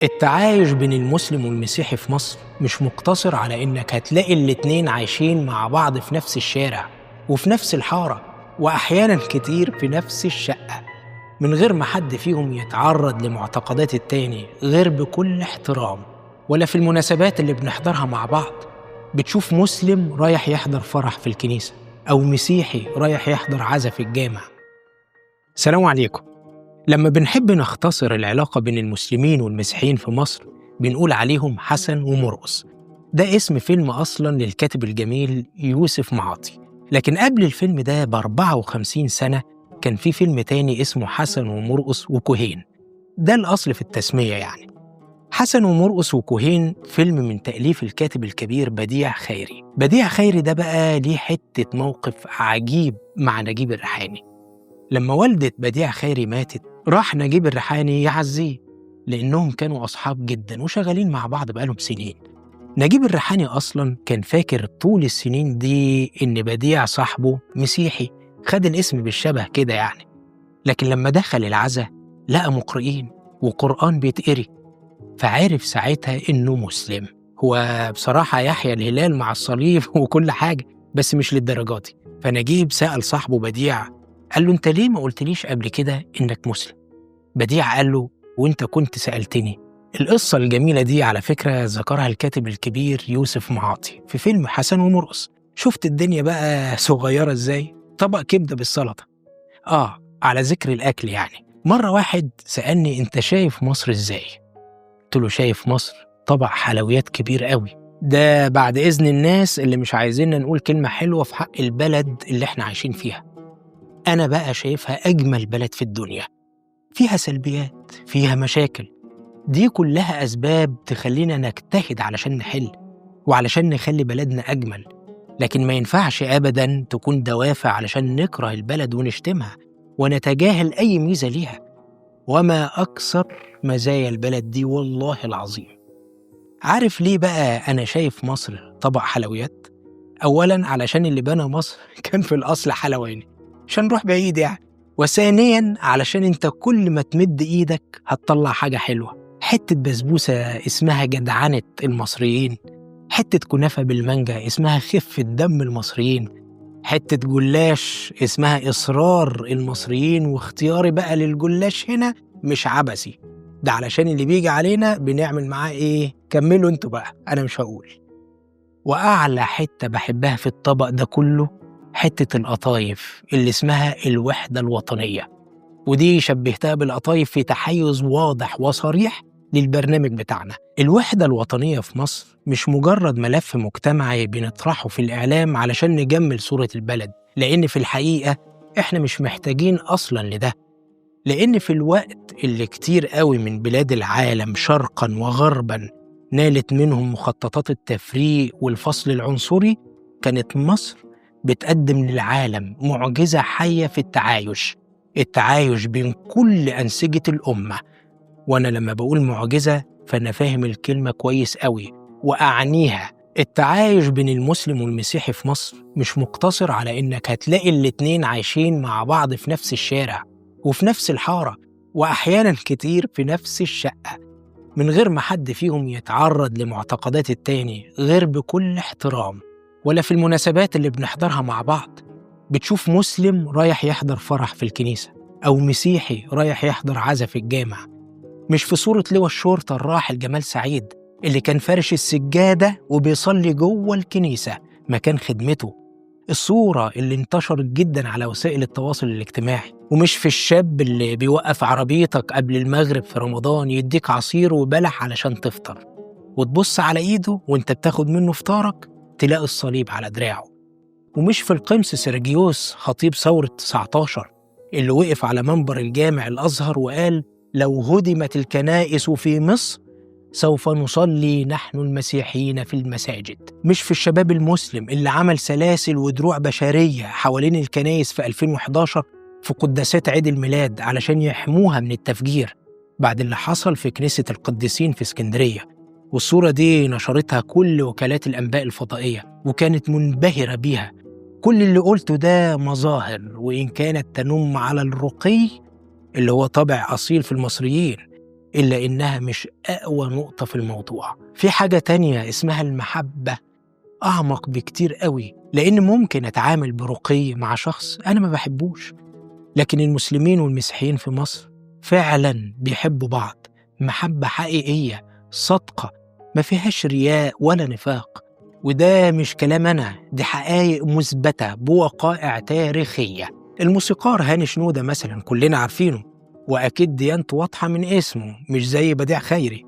التعايش بين المسلم والمسيحي في مصر مش مقتصر على إنك هتلاقي الاتنين عايشين مع بعض في نفس الشارع وفي نفس الحارة وأحيانا كتير في نفس الشقة، من غير ما حد فيهم يتعرض لمعتقدات التاني غير بكل احترام. ولا في المناسبات اللي بنحضرها مع بعض بتشوف مسلم رايح يحضر فرح في الكنيسة أو مسيحي رايح يحضر عزا في الجامع. سلام عليكم. لما بنحب نختصر العلاقة بين المسلمين والمسيحيين في مصر بنقول عليهم حسن ومرقص. ده اسم فيلم أصلاً للكاتب الجميل يوسف معاطي، لكن قبل الفيلم ده ب54 سنة كان في فيلم تاني اسمه حسن ومرقص وكوهين. ده الأصل في التسمية يعني. حسن ومرقص وكوهين فيلم من تأليف الكاتب الكبير بديع خيري. بديع خيري ده بقى ليه حتة موقف عجيب مع نجيب الريحاني. لما والدة بديع خيري ماتت راح نجيب الريحاني يعزيه، لأنهم كانوا أصحاب جدا وشغالين مع بعض بقالهم سنين. نجيب الريحاني أصلا كان فاكر طول السنين دي إن بديع صاحبه مسيحي، خد الاسم بالشبه كده يعني. لكن لما دخل العزا لقى مقرئين وقرآن بيتقري، فعرف ساعتها إنه مسلم. هو بصراحة يحيى الهلال مع الصليب وكل حاجة، بس مش للدرجة دي. فنجيب سأل صاحبه بديع، قال له أنت ليه ما قلتليش قبل كده إنك مسلم؟ بديع قال له وإنت كنت سألتني. القصة الجميلة دي على فكرة ذكرها الكاتب الكبير يوسف معاطي في فيلم حسن ومرقص. شفت الدنيا بقى صغيرة إزاي؟ طبق كبدة بالسلطة. على ذكر الأكل يعني، مرة واحد سألني أنت شايف مصر إزاي؟ قلت له شايف مصر طبق حلويات كبير قوي. ده بعد إذن الناس اللي مش عايزيننا نقول كلمة حلوة في حق البلد اللي احنا عايشين فيها. أنا بقى شايفها أجمل بلد في الدنيا، فيها سلبيات، فيها مشاكل، دي كلها أسباب تخلينا نجتهد علشان نحل وعلشان نخلي بلدنا أجمل. لكن ما ينفعش أبداً تكون دوافع علشان نكره البلد ونشتمها ونتجاهل أي ميزة ليها. وما أكثر مزايا البلد دي والله العظيم. عارف ليه بقى أنا شايف مصر طبق حلويات؟ أولاً علشان اللي بنى مصر كان في الأصل حلواني، عشان نروح بعيد يعني. وثانياً علشان انت كل ما تمد ايدك هتطلع حاجة حلوة. حتة بسبوسة اسمها جدعنة المصريين، حتة كنافة بالمانجا اسمها خفة دم المصريين، حتة جلاش اسمها إصرار المصريين، واختياري بقى للجلاش هنا مش عبثي، ده علشان اللي بيجي علينا بنعمل معاه ايه؟ كملوا انتوا بقى، أنا مش هقول. وأعلى حتة بحبها في الطبق ده كله حتة القطايف اللي اسمها الوحدة الوطنية، ودي شبهتها بالقطايف في تحيز واضح وصريح للبرنامج بتاعنا. الوحدة الوطنية في مصر مش مجرد ملف مجتمعي بنطرحه في الإعلام علشان نجمل صورة البلد، لأن في الحقيقة إحنا مش محتاجين أصلاً لده. لأن في الوقت اللي كتير قوي من بلاد العالم شرقاً وغرباً نالت منهم مخططات التفريق والفصل العنصري، كانت مصر بتقدم للعالم معجزة حية في التعايش، التعايش بين كل أنسجة الأمة. وأنا لما بقول معجزة فأنا فاهم الكلمة كويس قوي وأعنيها. التعايش بين المسلم والمسيحي في مصر مش مقتصر على إنك هتلاقي الاتنين عايشين مع بعض في نفس الشارع وفي نفس الحارة وأحيانا كتير في نفس الشقة، من غير ما حد فيهم يتعرض لمعتقدات التاني غير بكل احترام. ولا في المناسبات اللي بنحضرها مع بعض بتشوف مسلم رايح يحضر فرح في الكنيسة أو مسيحي رايح يحضر عزا في الجامع. مش في صورة لواء الشرطة الراحل جمال سعيد اللي كان فارش السجادة وبيصلي جوه الكنيسة مكان خدمته، الصورة اللي انتشرت جدا على وسائل التواصل الاجتماعي. ومش في الشاب اللي بيوقف عربيتك قبل المغرب في رمضان يديك عصير وبلح علشان تفطر، وتبص على ايده وانت بتاخد منه فطارك تلاقي الصليب على دراعه. ومش في القمص سيرجيوس خطيب ثورة 19 اللي وقف على منبر الجامع الأزهر وقال لو هدمت الكنائس في مصر سوف نصلي نحن المسيحيين في المساجد. مش في الشباب المسلم اللي عمل سلاسل ودروع بشرية حوالين الكنائس في 2011 في قداسات عيد الميلاد علشان يحموها من التفجير بعد اللي حصل في كنيسة القديسين في اسكندرية. والصورة دي نشرتها كل وكالات الأنباء الفضائية وكانت منبهرة بيها. كل اللي قلته ده مظاهر، وإن كانت تنم على الرقي اللي هو طابع أصيل في المصريين، إلا إنها مش أقوى نقطة في الموضوع. في حاجة تانية اسمها المحبة، أعمق بكتير قوي، لأن ممكن أتعامل برقي مع شخص أنا ما بحبوش، لكن المسلمين والمسيحيين في مصر فعلا بيحبوا بعض محبة حقيقية صادقة، ما فيهاش رياء ولا نفاق. وده مش كلام أنا، دي حقائق مثبتة بوقائع تاريخية. الموسيقار هاني شنودة مثلا كلنا عارفينه، وأكيد ديانته واضحة من اسمه، مش زي بديع خيري.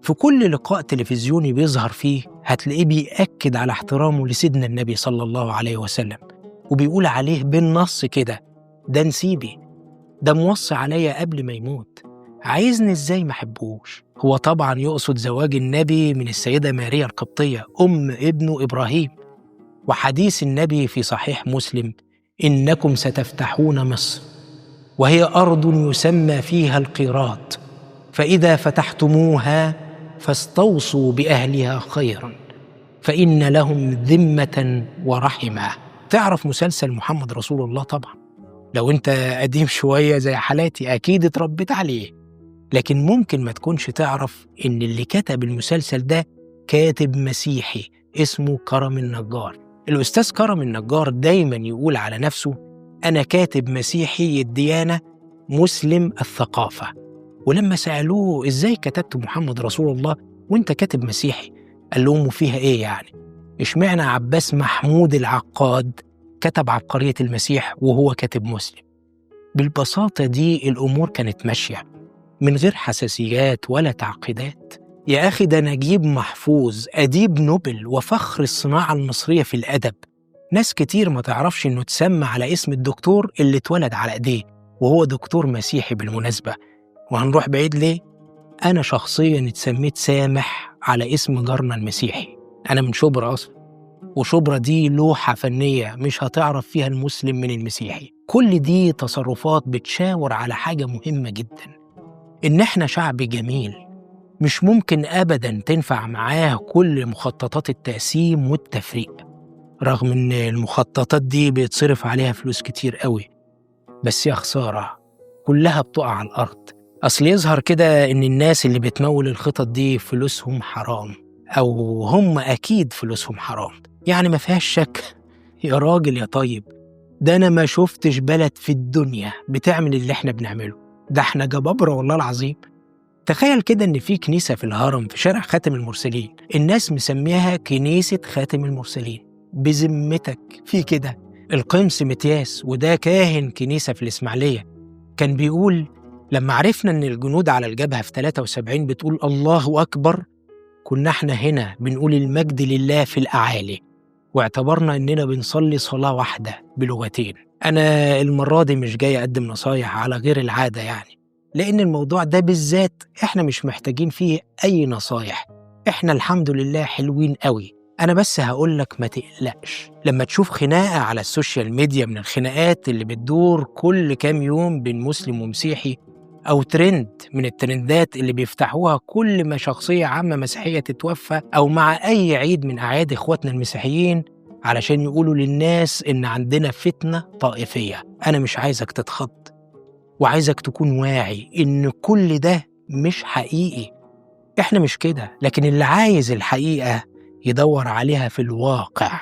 في كل لقاء تلفزيوني بيظهر فيه هتلاقيه بيأكد على احترامه لسيدنا النبي صلى الله عليه وسلم، وبيقول عليه بالنص كده: ده نسيبي، ده موصي عليا قبل ما يموت، عايزني ازاي ما احبوش؟ هو طبعا يقصد زواج النبي من السيدة ماريا القبطية أم ابنه إبراهيم. وحديث النبي في صحيح مسلم: إنكم ستفتحون مصر وهي أرض يسمى فيها القيراط، فإذا فتحتموها فاستوصوا بأهلها خيرا فإن لهم ذمة ورحمة. تعرف مسلسل محمد رسول الله طبعا، لو أنت قديم شوية زي حالاتي أكيد اتربيت عليه، لكن ممكن ما تكونش تعرف إن اللي كتب المسلسل ده كاتب مسيحي اسمه كرم النجار. الأستاذ كرم النجار دايما يقول على نفسه: أنا كاتب مسيحي الديانة مسلم الثقافة. ولما سألوه إزاي كتبت محمد رسول الله وإنت كاتب مسيحي، قال لهم فيها إيه يعني؟ إشمعنى عباس محمود العقاد كتب عبقرية المسيح وهو كاتب مسلم؟ بالبساطة دي الأمور كانت ماشية من غير حساسيات ولا تعقيدات. يا أخي ده نجيب محفوظ أديب نوبل وفخر الصناعة المصرية في الأدب، ناس كتير ما تعرفش إنه اتسمى على اسم الدكتور اللي اتولد على إيديه، وهو دكتور مسيحي بالمناسبة. وهنروح بعيد ليه؟ أنا شخصياً اتسميت سامح على اسم جارنا المسيحي. أنا من شبرا أصلاً، وشبرا دي لوحة فنية مش هتعرف فيها المسلم من المسيحي. كل دي تصرفات بتشاور على حاجة مهمة جداً، إن إحنا شعب جميل مش ممكن أبداً تنفع معاه كل مخططات التقسيم والتفريق، رغم إن المخططات دي بيتصرف عليها فلوس كتير قوي، بس يا خسارة كلها بتقع على الأرض. أصل يظهر كده إن الناس اللي بتمول الخطط دي فلوسهم حرام، أو هم أكيد فلوسهم حرام، يعني ما فيهاش شك. يا راجل يا طيب، ده أنا ما شفتش بلد في الدنيا بتعمل اللي إحنا بنعمله ده، إحنا جبابرة والله العظيم. تخيل كده إن في كنيسة في الهرم في شارع خاتم المرسلين، الناس مسميها كنيسة خاتم المرسلين. بذمتك في كده؟ القمص متياس، وده كاهن كنيسة في الإسماعيلية، كان بيقول لما عرفنا إن الجنود على الجبهة في 73 بتقول الله أكبر، كنا إحنا هنا بنقول المجد لله في الأعالي، واعتبرنا إننا بنصلي صلاة واحدة بلغتين. أنا المرة دي مش جاي أقدم نصايح على غير العادة يعني، لأن الموضوع ده بالذات إحنا مش محتاجين فيه أي نصايح، إحنا الحمد لله حلوين قوي. أنا بس هقولك ما تقلقش لما تشوف خناقة على ال social media من الخناقات اللي بتدور كل كام يوم بين مسلم ومسيحي، أو ترند من الترندات اللي بيفتحوها كل ما شخصية عامة مسيحية تتوفى، أو مع أي عيد من أعياد إخواتنا المسيحيين، علشان يقولوا للناس إن عندنا فتنة طائفية. أنا مش عايزك تتخض، وعايزك تكون واعي إن كل ده مش حقيقي. إحنا مش كده، لكن اللي عايز الحقيقة يدور عليها في الواقع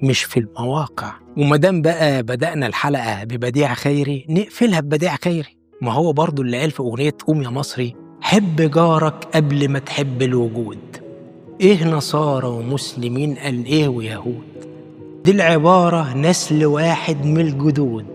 مش في المواقع. ومادام بقى بدأنا الحلقة ببديع خيري، نقفلها ببديع خيري. ما هو برضو اللي قال في أغنية قوم يا مصري: حب جارك قبل ما تحب الوجود. إيه نصارى ومسلمين قال إيه ويهود، دي العبارة نسل واحد من الجدود.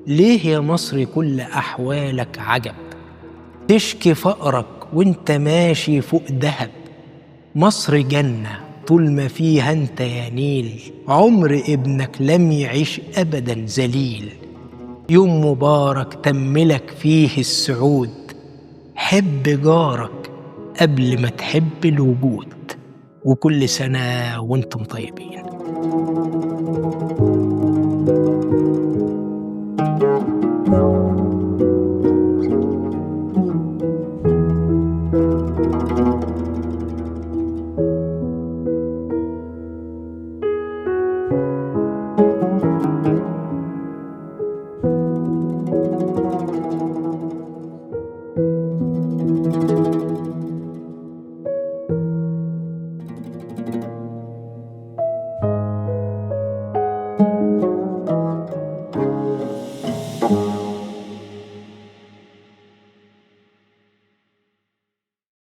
ليه يا مصري كل أحوالك عجب، تشكي فقرك وانت ماشي فوق دهب. مصر جنة طول ما فيها انت يا نيل، عمر ابنك لم يعيش أبدا ذليل. يوم مبارك تملك فيه السعود، حب جارك قبل ما تحب الوجود. وكل سنة وانتم طيبين.